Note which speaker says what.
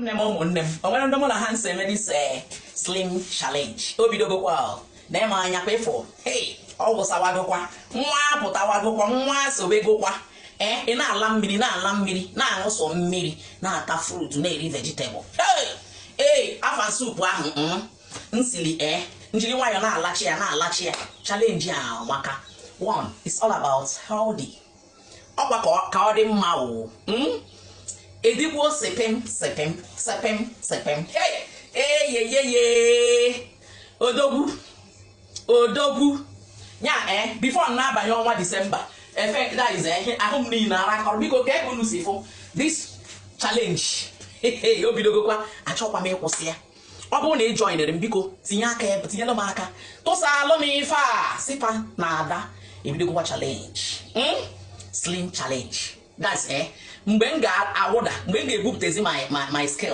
Speaker 1: Nne m, ụmụnne m, o nwere ndị mụ na ha nso eme this slim challenge. O bidogokwa na-eme anya kwa ịfụ. Hey, ọ wụsawagokwa, nwa apụtawagokwa, nwa sobegokwa. Ee, ị na-ala mmiri, na-ala mmiri, na-aṅụ sọ mmiri, na-ata fruit, na-eri vegetable. Hey, ee, afa soup ahụ nsili, ee, njiri nwayọọ na-alachi ya, na-alachi ya. Challenge a amaka. One, it's all about healthy. Ọkwa ka ọ dị mma o. Edikwuo sepem sepem sepem sepem. Hey, eyeyeye, odogwu, odogwu ya. Ee, before m na-abanye ọnwa Disemba efe, that is, ahụ m niile arakọrọ. Biko, ka ebe unu si fụ this challenge o bidogokwa, achọkwa m ịkwụsị ya. Ọ bụrụ na ị joinere m, biko tinye aka ebe, tinyere m aka, tụsalụ m ife a sipa na ada ebidogokwa challenge. Slim challenge, that's mgbe m ga-awụda, mgbe m ga-ebupụtazi my scale.